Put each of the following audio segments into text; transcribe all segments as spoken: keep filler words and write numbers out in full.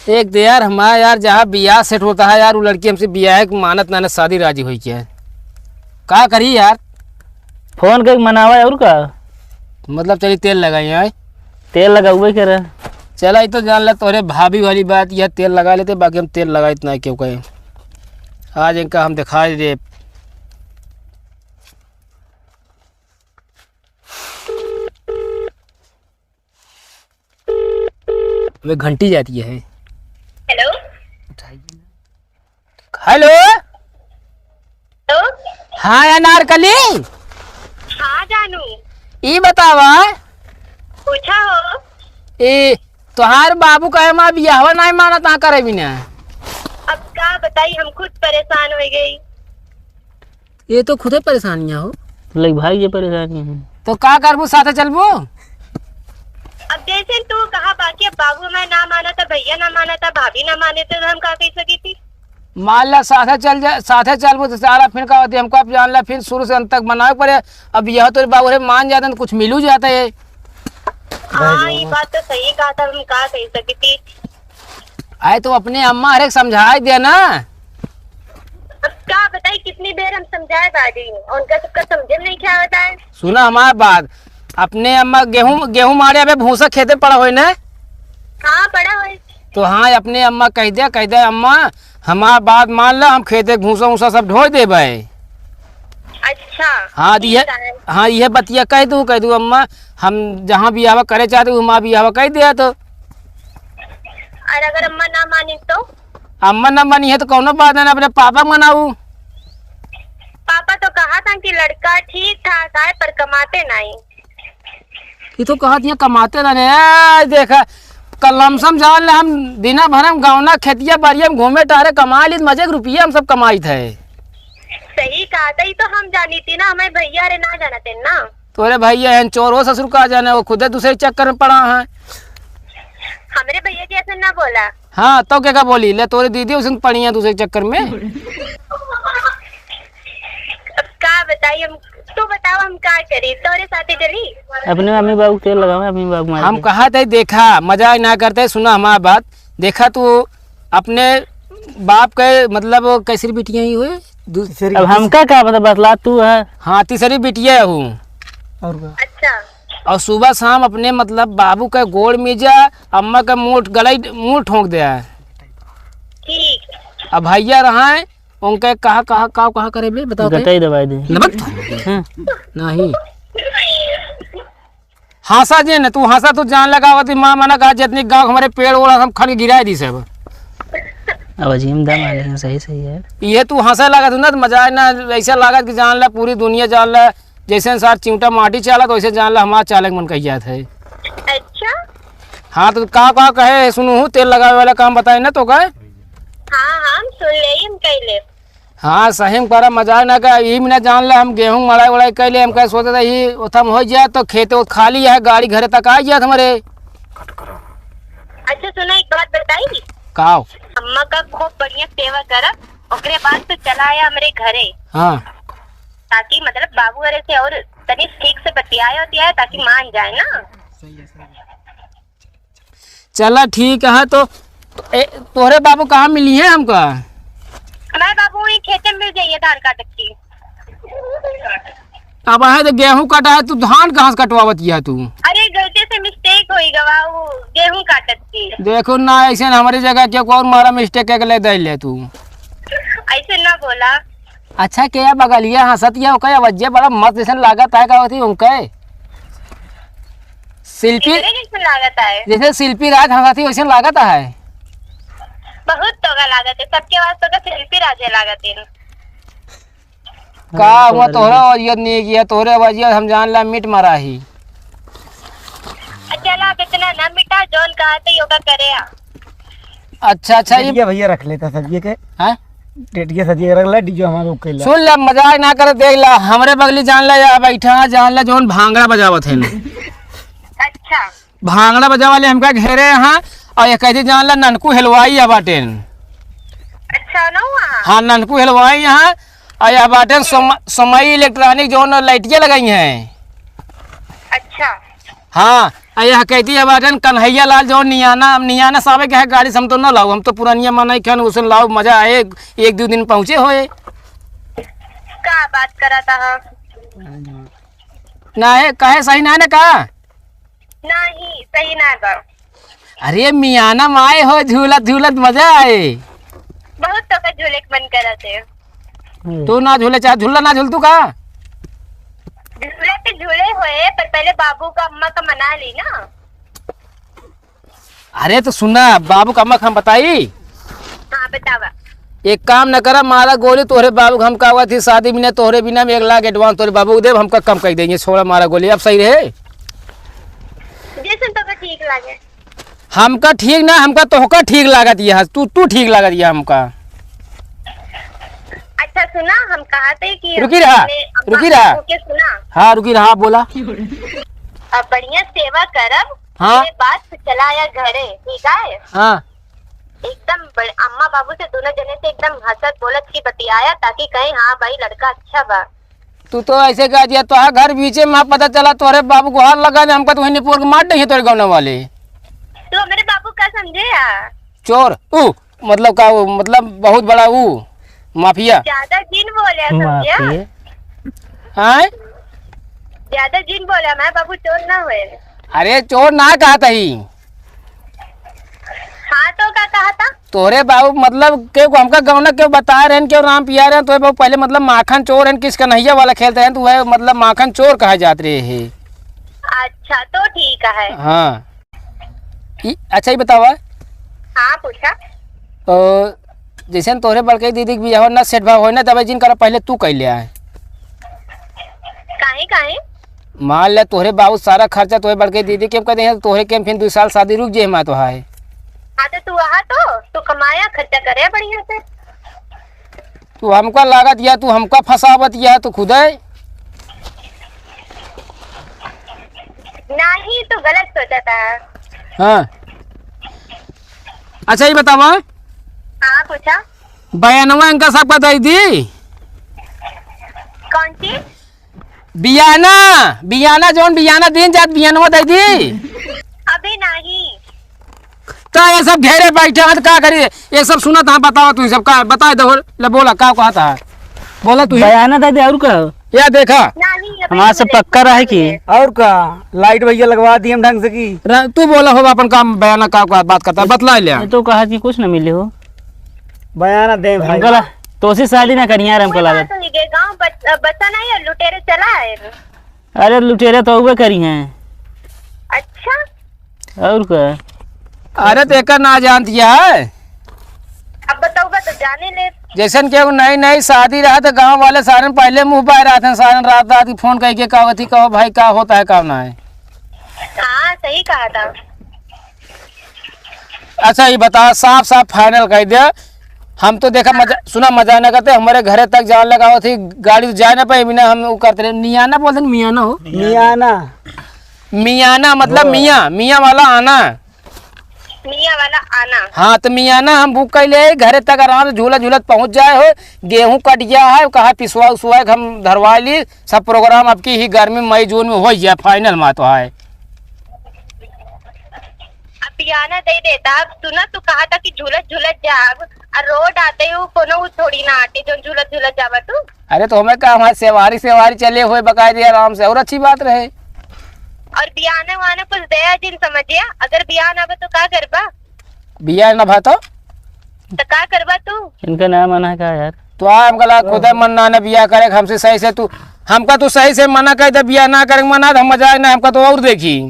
एक तो यार, हमारा यार, जहाँ बियाह सेट होता है यार, वो लड़की हमसे बियाह के मानत ना, ना शादी राजी होई के। का करी यार? फोन करके मनावा, और का? मतलब, चली तेल लगाई आए। तेल लगाउबे करे। चला, ई तो जान ला, तोहरे भाभी वाली बात, यह तेल लगा लेते, बाकी हम तेल लगाइत ना क्यों कहे। आज इनका हम दिखाई दे। अबे घंटी जाती है। हेलो। हेलो। हेलो। हाँ अनारकली। हाँ जानू। ई बतावा। पूछा हो। ए, तोहार बाबू कहे माँ बियाहवा नाहीं मानत, ना करे बिना। अब का बताई, हम खुद परेशान हो गई। ये तो खुदे परेशानियाँ हो। लग भाई ये परेशानी है। तो का करबू, साथे चलबू? अब जैसे तू कहा, बाकी अब बाबू मैं ना माना था, भैया ना माना था, भाभी ना माने थे, तो हम का कह सकी थी? मान ला साथे चल जा, साथे चलबू तो साला फिर का होती, हमको अब जान ला, फिर शुरू से अंत तक बनावे पड़े। अब यह तो बाबू रे मान जाते हैं तो कुछ मिलू जाता है। हाँ, ये बात तो सही कहा था, हम का कह सकी थी। आए तो अपने अम्मा हरे समझाए दे ना। अब का बताई, कितनी देर हम समझाए बाजी, उनका सबका समझे में नहीं क्या होता है। सुना हमार बात, अपने अम्मा गेहूं, गेहूं मारे अबे भूसा खेते पड़ा होई ना। हाँ, पड़ा होई। तो हाँ, अपने अम्मा कह दे, कह दे, "अम्मा, हमार बात मान ला, हम खेते के भूसा उसा सब ढोई देबे।" अच्छा, हाँ, ठीक ये, है। हाँ, ये बतिया कह दू, कह दू, "अम्मा, हम जहाँ बियाहवा करे चाहते, वहाँ बियाहवा कर दिया।" तो और अगर अम्मा ना मानी तो? अम्मा ना मानी है तो कौनो बात ना, अपने पापा मनाऊ। पापा तो कहा था कि लड़का ठीक ठाक आए, पर कमाते नहीं। ये तो कहत हियाँ कमाते ना ने। ए, देखा, कल लमसम जान ले, हम दिना भर हम गौना खेतिया बाड़िया में घूमे टहरे, कमा ली मजे के रुपया हम सब कमाइत है। सही कहा था, ये तो हम जानी थी ना, हमारे भैया रे ना जानते ना। तोरे भैया हैं चोर, वो ससुर का जाने, वो खुदे दूसरे चक्कर में पड़ा है। हमरे भैया जी ऐसे ना बोला। हाँ, तो क्या, क्या बोली? ले, तोरे दीदी उसे पड़ी है दूसरे चक्कर में। अब का बताई हम, तू बताओ हम का करी, तोरे साथे चली? अपने मम्मी बाबू के तेल लगावे, मम्मी बाबू मार हम के। कहा थे, देखा, मजाक ना करते, सुना हमार बात। देखा तू अपने बाप के, मतलब, कैसरी बिटिया ही हुए? दू-, तीसरी अब बिटिया। हमका का पता, बतला तू है। हाँ, तीसरी बिटिया हूँ। और का? अच्छा। और सुबह शाम अपने, मतलब, बाबू के गोड़ में जा, अम्मा के मुंह गलाई, मुंह ठोंक दे है। ठीक। अब भैया रहा है, उनके कहा, कहा, का, कहा करे बे, बताओ तो। गटाई दबाई दे। नमक? हाँ। नहीं। हंसा जे न, तू हंसा, तू जान लगावत ही, माँ मना कहा, जितनी गाँव हमारे पेड़ ओड़ हम खन के गिराए दी सब। अब अजीम दम आ, लेकिन सही, सही है। ये तू हंसे लागत ना, तो मजा आए ना, ऐसा लागत कि जान ला, पूरी दुनिया जान ला, जैसे सार चिमटा माटी चालत, वैसे जान ला, हमार चालक मन कहिया थे। अच्छा। हाँ, तो का, का कहे, सुनू हूँ, तेल लगावे वाला काम बताए ना तो का? हाँ, हाँ, हम सुन ले, हम कह ले। हाँ, सही में करा, मजाक ना कर, ई में ना जान ले, हम गेहूं मड़ाई उड़ाई कर ले, हम कहे सोचे थे, ई ओथम हो जाए तो खेते ओत खाली है, गाड़ी घरे तक आ जाए हमारे। अच्छा सुनो, एक बात बताई। काव? अम्मा का खूब बढ़िया सेवा करब, ओकरे बाद तो चला आया हमरे घरे। हाँ। ताकि मतलब बाबू अरे से और तनी ठीक से बतियाए उतियाए, ताकि मान जाए ना। चला ठीक है, तो ए, तोहरे बाबू कहाँ मिली है हमका? हमारे बाबू वहीं खेते में मिल जाइए धान काटत की। अब है तो गेहूं काटा है, तू धान कहाँ से कटवावत किया तू? अरे गलती से मिस्टेक हो गवा, वो गेहूं काटत की। देखो ना, ऐसे न हमारी जगह के कोई और मारा मिस्टेक करके ले दे ले तू। ऐसे ना बोला। अच्छा, के या बगलिया हंसत या ओकर आवाजे बड़ा मस्त जैसन लागत है, का होती उनके? शिल्पी। इधरे जैसन लागत है। जैसे शिल्पी राज हंसत ही वैसन लागत है। बहुत तोगा लागत है, सबके वास्ते तो शिल्पी राजे लागत है। का हुआ तोहरा आवाजिया नहीं किया, तोहरे आवाजिया हम जान ला मिट मारा ही। अच्छा, ला, अब इतना ना मिटा, जौन कहा थे योगा करे आ। अच्छा, अच्छा, ये टेटिया भैया रख लेता सजिए के। हैं? टेटिया सजिए के रख ले, डीजे हमारे ओके ला। सुन ले, मजाक ना करे, देख ला, हमरे बगली जान ला, या बैठा है, जान ला, जौन भांगड़ा बजावत है। अच्छा। भांगड़ा बजावा ले हमका घेरे यहाँ, और ये कहते जान ला, ननकू हलवाई या बाटेन। अच्छा, ना हुआ? हाँ, ननकू हलवाई यहाँ, और यह बाटेन सम-, समई इलेक्ट्रॉनिक जौन लाइटिया लगाई हैं। अच्छा। हाँ, आ यह कहती है बाटन कन्हैया लाल जो नियाना, नियाना सावे के है गाड़ी से हम तो न लाओ, हम तो पुरानिया मनई खन उसन लाओ, मजा आए, एक दो दिन पहुँचे होए। का बात करत ह? ना है, काहे सही ना है ना का? नहीं, सही ना बा। अरे मियाना माए हो, झूलत झूलत मजा आए। बहुत तो का झूले के मन करत है। तू ना झूले, चाहे झूला ना झूल तू का? झूले के झूले होए, पर पहले बाबू का अम्मा का मना ली ना। अरे तो सुना, बाबू का अम्मा का हम बताई। हाँ, बतावा। एक काम न करा, मारा गोली तोहरे बाबू का हम कहवा थी, शादी बिना तोहरे बिना हम एक लाख advance तोहरे बाबू को देब, हमका कम कर देंगे, छोड़ा मारा गोली, अब सही रहे। जैसन तोका ठीक लागे। हमका ठीक ना, हमका तोहका ठीक लागत यह, तू, तू ठीक लागत यह हमका। अच्छा सुना, हम कहत है कि रुकी रहा, अपने अम्मा रुकी रहा। बाबू के सुना। हाँ, रुकी रहा, बोला। अब बढ़िया सेवा करब, हाँ। ये बात चला आया घरे, ठीक है? हाँ। एकदम बड़-, अम्मा बाबू से दोनों जने से एकदम हंसत बोलत की बतियाया, ताकि कहीं हाँ भाई लड़का अच्छा बा। तू तो ऐसे कह दिया, तोहार घर बीचे में पता चला, तोहरे बाबू गुहार लगा दे, हमका तो वहीं निपोर के मार देंगे तोरे गौना वाले। तू हमरे बाबू का समझे या? चोर, ऊ, मतलब का, ऊ, मतलब बहुत बड़ा ऊ, माफिया। ज्यादा जिन बोले, समझे? माफिया। हाँ? ज्यादा जिन बोले, हमारे बाबू चोर ना हुए। अरे चोर ना कहत ही। हाँ, तो का कहत ह? तोहरे बाबू मतलब के को हमका गौना क्यों बता रहे हैं, क्यों राम पिया रहे हैं, तोहरे बाबू पहले मतलब माखन चोर हैं, किस कन्हैया वाला खेलते हैं, तो वह मतलब माखन चोर कहा जात रहे है। अच्छा, तो ठीक है। हाँ। ई, अच्छा, ये बतावा। हाँ, पूछा। तो जैसे न तोहरे बड़के दीदी के बियाह ना सेट भाव होए ना, तबे जिन करा पहले तू कैले आए। काहे, काहे? मान ले तोहरे बाबू सारा खर्चा तोहरे बड़के दीदी के कर दे, तोहरे के फिर दो साल शादी रुक जे हमार तो है। हाँ, तो तू आहा तो, तू कमाया, खर्चा करे बढ़िया से। तू हमका लागत या तू हमका फंसावत या तू खुदे। नहीं, तू गलत सोचत ह। हाँ। अच्छा, ये बतावा। हाँ, पूछा। बयानवा इनका सबका दे दी। कौन सी? बियाना, बियाना जौन बियाना दिन जात बियानवा दे दी। अभी नहीं। तो ये सब घेरे बैठे हैं, तो का करी? ये सब सुनत हैं, बताओ तू सब का, बताए दो, ले बोला, का कहत ह? बोला तू ही। बयाना दे दे, और का? या देखा। नहीं, अभी हमार से नहीं पक्का रहे कि। और का? लाइट भैया लगवा दिए हम ढंग से की। र-, तू बोला हो अपन काम, बयाना का, का बात करता है, बतला ले। ये तो कहा कि कुछ न मिले हो। बयाना दे भाई। हमको ला-, तो उसी शादी ना करिया रे, हमको कोई लागत। बात नहीं, ये गाँव बच-, बच्चा नहीं है, लुटेरे चला है। अरे लुटेरे तो उबे करी हैं। अच्छा। और का? अरे तो एकर ना जानती है। अब बताऊबा तो जाने ले। जैसन कि एगो नई नई शादी रहा तो गाँव वाले सारन पहले मुँह बाय रहत हैं, सारन रात रात की फोन करके कहत ही, कहो भाई का होता है, का ना है। हाँ, सही कहा था। अच्छा, ये बता, साफ साफ फाइनल कह दे। हम तो देखा मजा, सुना, मजा ना करते, हमारे घरे तक जान लगावत ही, गाड़ी तो जाए ना पाए बिना हम वो करते रहे। नियाना बोलते हैं, मियाना हो? मियाना। मियाना मतलब हाँ। मियाँ, मियाँ वाला आना। मियाँ वाला आना। हाँ, तो मियाना हम बुक कर ले, घरे तक आराम से झूला झूलत पहुँच जाए हो। गेहूँ कट गया है, कहा पिसवा उसवा के हम धरवा ली, सब प्रोग्राम अब की ही गर्मी मई जून में हो जाए, फाइनल मा तो है। अब बियाना दे देता। अब सुना, तू कहा था कि झूलत झूलत जाब, और रोड आते ही वो कोनो उ थोड़ी ना आटे जो झूलत झूलत जाबा तू। अरे तो हमें का, हमारे सेवारी सेवारी चले हुए बकायदे आराम से, और अच्छी बात रहे। और बियाना वाना कुछ दया जिन समझिया, अगर बियाह ना बा तो का करबा? बियाह ना भा तो? तो का करबा तू? इनका ना मना है का यार? तो आ, हमका लगा खुदे मन ना, ना बियाह करे, हमसे सही से तू, हमका तू सही से मना कर दे, बियाह ना करे मना, तो हम मजा ना, हमका तो और देखी।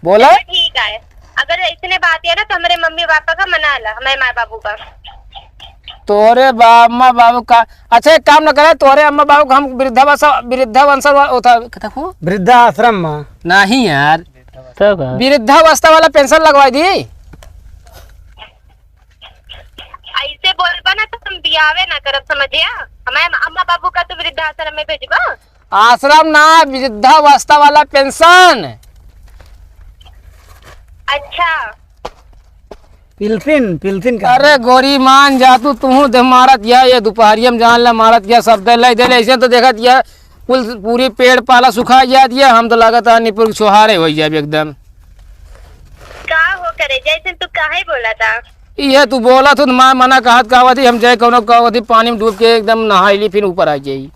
बोला? चलो ठीक है, अगर इतने बात है ना तो हमारे मम्मी पापा का मना ला, हमारे माँ बाबू का। तोरे बा-, अम्मा बाबू का, अच्छा एक काम ना करे, तोरे अम्मा बाबू का हम वृद्धावस्था, वृद्धावस्था वा-, होता, कहता हूँ? वृद्धाश्रम में। नहीं यार। तब का? वृद्धावस्था वाला पेंशन लगवा दी। ऐसे बोलबा ना तो हम बियावे ना करब, समझिया? हमारे अम्मा बाबू का तो वृद्धाश्रम में भेजबा। आश्रम ना, वृद्धावस्था वाला पेंशन। अच्छा। पिलसिन, पिलसिन का। अरे गोरी मान जा तू, तुहू दे मारत या, ये दुपहरिया में जान ले मारत या, सब दे ले दे ले, ऐसे तो देखत या, कुल पूरी पेड़ पाला सुखा जात ये, हम तो लागत है निपुर छोहारे होइ जाब एकदम। का हो करे, जैसे तू काहे बोला था? ये तू बोला था तो मैं मना कहत कहवत ही, हम जाए कौनो कहवत ही, पानी में डूब के एकदम नहाई ली, फिर ऊपर आ जाई।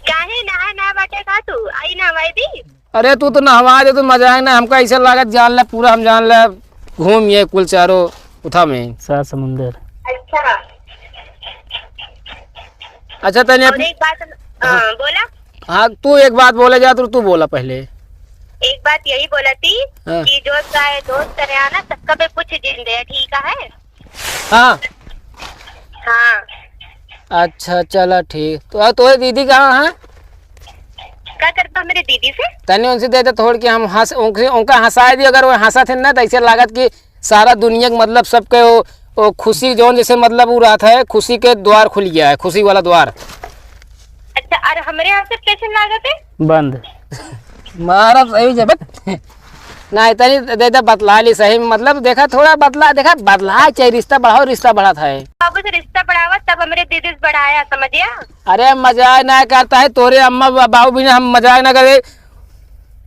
काहे नहा ना बाटे का तू? आई नहवाई दी। अरे तू तो नहवा दे, तू मजा आए ना, हमका ऐसे लागत जान ले पूरा, हम जान ले घूम ये कुल चारों उठा में। सात समुंदर। अच्छा। अच्छा तनी और अपनी एक बात, हाँ। हाँ, बोला। हाँ, तू एक बात बोले जा, तू, तू बोला पहले। एक बात यही बोला थी हाँ। कि जो चाहे दोस्त करे आना, सबका पे पूछ जिन दे, ठीक है? हाँ। हाँ। अच्छा, चला ठीक। तो, और तोहरे दीदी कहाँ है? का करबा मेरे दीदी से? तनी उनसे दे दे थोड़ के हम हंस, उनके, उनका हंसाए दी, अगर वो हंसत है ना, तो ऐसे लागत कि सारा दुनिया के मतलब सबके वो, वो खुशी जौन जैसे मतलब वो रात है, खुशी के द्वार खुल गया है, खुशी वाला द्वार। अच्छा, और हमरे यहाँ से कैसे लागत है? बंद। मारब सही जब। ना, इतनी दे दे, बतला ली सही में, मतलब, देखा, थोड़ा बतला, देखा, बतला चाहे, रिश्ता बढ़ाओ, रिश्ता बढ़त है। बाबू से रिश्ता बढ़ावा, तब हमरे दीदी से बढ़ाया, समझिया? अरे, मजाक ना करता है, तोरे अम्मा बा-, बाबू भी ना, हम मजाक ना करे।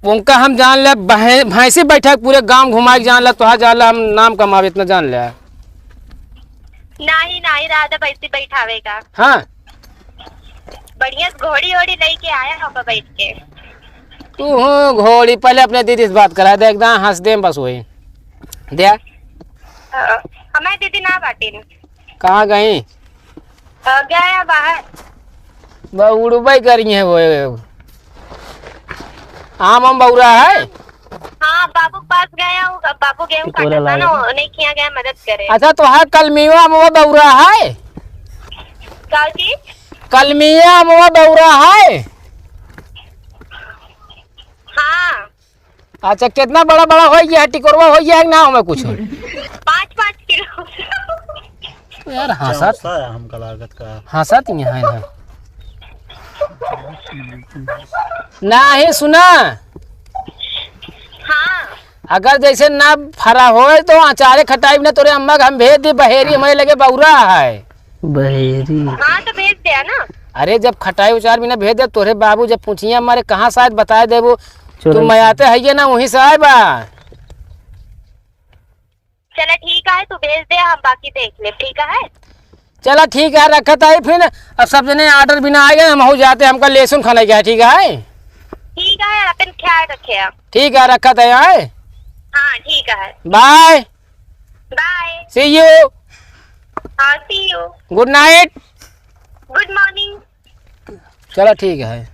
उनका हम जान ले, भै-, भैंसी बैठा के पूरे गांव घुमा के जान ले, तोहार जान ले, हम नाम कमावे, इतना जान ले। नाही, नाही, राधा भैंसी बैठावेगा। हाँ। बढ़िया से घोड़ी ओड़ी लेके आया होगा बैठ के। तू हो घोड़ी, पहले अपने दीदी से बात करा दे, एकदम हंस दे बस वही। दे। अ, हमारे दीदी ना बाटे। कहाँ गई? अ, गया बाहर। बा उड़बे करी है वो। आम, आम बौरा है? हाँ, बाबू के पास गया हूँ, बाबू गेहूँ काटत था ना, उन्हें किया गया मदद करे। अच्छा, तो हाँ, कलमिया अमवा बौरा है? का चीज? कलमिया अमवा बौरा है? हाँ। अच्छा, कितना बड़ा बड़ा हो गया है, टिकोरवा हो गया है कि ना हमें कुछ? पाँच पाँच किलो। यार, हंसत। चौसा है हमका लागत का। हंसत ही है ना। नाही, सुना। हाँ। अगर जैसे ना फरा होए तो अचारे खटाई में ना तोरे अम्मा के हम भेज दे, बहेरी हमारे लगे बौरा है। बहेरी। हाँ, तो भेज दे ना। अरे, जब खटाई उचार भी ना भेज दे, तोरे बाबू जब पूछिया हमारे कहाँ से आए, बताए देबो। तू मैं आते है ये ना, वहीं से आए बा। चला ठीक है, तू भेज दे, हम बाकी देख ले, ठीक है? चला ठीक है, रखत है फिर। अब सब जने order बिना आ गए, हम हो जाते, हमका लहसुन खाने का है, ठीक है? ठीक है, अपन ख्याल रखे आप। ठीक है, रखत है, आए? हाँ, ठीक है। Bye। Bye। See you। हाँ, see you। Good night। Good morning। चला ठीक है।